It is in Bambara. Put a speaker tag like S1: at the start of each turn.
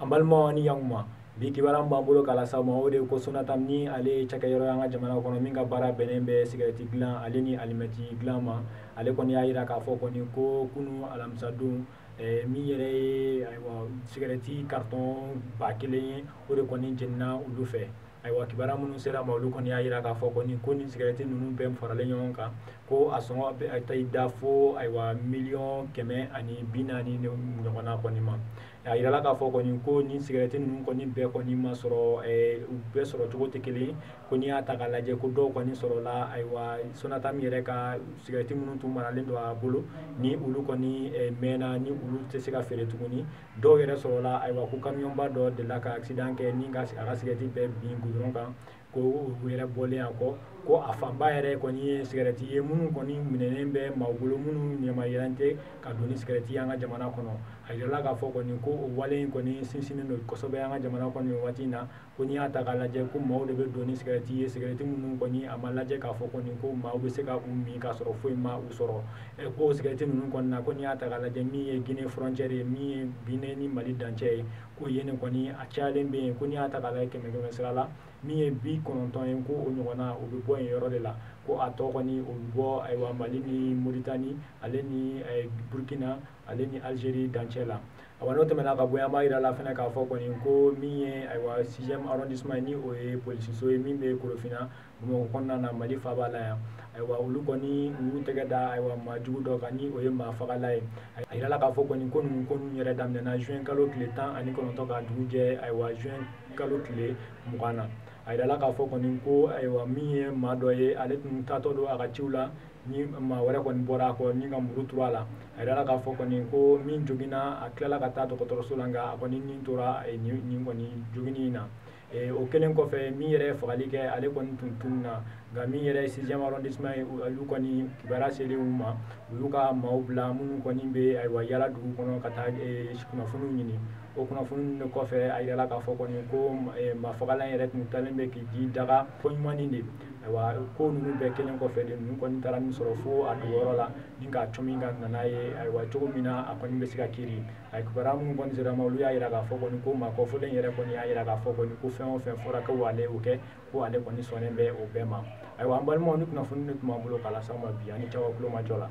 S1: An balimaw ni yankuma, bi kibaruya b'an bolo k'a lase aw ma, o de ye ko Sonatam, ni ale ye cakɛyɔrɔ an ka jamana kɔnɔ min ka baara bɛnnen bɛ sigɛrɛti dilan ale ni alimɛti dilan ma, ale kɔni y'a jira k'a fɔ kɔni ko kunun alamisadon, min yɛrɛ ye ayiwa sigɛrɛti carton 1000 ye, o de kɔni jenina olu fɛ. Ayiwa, kibaruya minnu sera ma, olu kɔni y'a jira k'a fɔ kɔni ko nin sigɛrɛti ninnu bɛɛ faralen ɲɔgɔn kan, ko a sɔngɔ bɛ taa i da fo ayiwa 140 miliyɔn ɲɔgɔnna kɔni ma. A yirala k'a fɔ kɔni ko nin sigɛrɛti ninnu kɔni bɛɛ kɔni ma sɔrɔ, u bɛɛ sɔrɔ cogo tɛ kelen ye. Ko n'i y'a ta k'a lajɛ, ko dɔw kɔni sɔrɔla ayiwa Sonatam yɛrɛ ka sigɛrɛti minnu tun maralen don a bolo, ni olu kɔni mɛnna, ni olu tɛ se ka feere tuguni. Dɔw yɛrɛ sɔrɔla ayiwa ko kamiyɔnba dɔ delila ka accident kɛ ni ka a ka sigɛrɛti bɛɛ bin goudron kan, ko u yɛrɛ bɔlen a kɔ, ko a fanba yɛrɛ kɔni ye sigɛrɛti ye minnu kɔni minɛnen bɛ maaw bolo, minnu yamaruyalen tɛ ka don ni sigɛrɛti ye an ka jamana kɔnɔ. A yirala k'a fɔ kɔni ko o wale in kɔni sinsinnen don kosɛbɛ an ka jamana kɔnɔ nin waati in na. Ko n'i y'a ta k'a lajɛ, ko maaw de bɛ don ni sigɛrɛti ye, sigɛrɛti minnu kɔni a ma lajɛ k'a fɔ kɔni ko maaw bɛ se ka u min k'a sɔrɔ foyi ma u sɔrɔ. Ko sigɛrɛti ninnu kɔni na, ko n'i y'a ta k'a lajɛ, min ye Guinée frontière ye, min ye Guinée ni Mali dancɛ ye, ko yen de kɔni a cayalen bɛ yen. Ko n'i y'a ta k'a lajɛ kɛmɛ kɛmɛ sira la, min ye 90 ye, ko o ɲɔgɔnna o bɛ bɔ yen yɔrɔ de la. Ko a tɔ kɔni, o bɛ bɔ ayiwa Mali ni Moritani ale ni Burkina ale ni Algérie dancɛ la. Awa, n'o tɛmɛna ka bɔ yen, an b'a yira la fɛnɛ k'a fɔ kɔni ko min ye ayiwa sixième arrondissement ye, ni o ye polisiso ye min bɛ Korofina, Bamakɔ kɔnɔna na, Mali faaba la yan, ayiwa olu kɔni u y'u tɛgɛ da ayiwa maa jugu dɔ kan, ni o ye maa fagala ye. A yirala k'a fɔ kɔni ko ninnu ko ninnu yɛrɛ daminɛna juin kalo tile 19 ka dugu jɛ ayiwa juin kalo tile 20 na. A yirala k'a fɔ kɔni ko ayiwa min ye maa dɔ ye, ale tun taatɔ don a ka ciw la, ni maa wɛrɛ kɔni bɔra a kɔ ni ka muru turu a la. A yirala k'a fɔ kɔni ko min joginna, a tilala ka taa dɔgɔtɔrɔso la, nka a kɔni nin tora nin kɔni joginni in na. O kɛlen kɔfɛ, min yɛrɛ ye fagali kɛ, ale kɔni tun tununna, nka min yɛrɛ ye sixième arrondissement ye, olu kɔni kibaruya selen u ma, u y'u ka maaw bila minnu kɔni bɛ ayiwa yala dugu kɔnɔ ka taa kunnafoniw ɲini. O kunnafoni ninnu kɔfɛ, a yirala k'a fɔ kɔni ko maa fagalan yɛrɛ tun taalen bɛ k'i ji daga ko ɲumanin de. Ayiwa, ko ninnu bɛɛ kɛlen kɔfɛ de, ninnu kɔni taara min sɔrɔ fo a dogoyɔrɔ la ni k'a cɔmi ka nana ye ayiwa cogo min na a kɔni bɛ se ka kiiri. A kibaruya minnu kɔni sera ma, olu y'a yira k'a fɔ kɔni ko maa kɔfɔlen yɛrɛ kɔni y'a yira k'a fɔ kɔni ko fɛn o fɛn fɔra ko ale y'o kɛ, ko ale kɔni sɔnnen bɛ o bɛɛ ma. Ayiwa, an balimaw, ni kunnafoni de tun b'an bolo k'a lase aw ma bi, ani caman kulomajɔ la.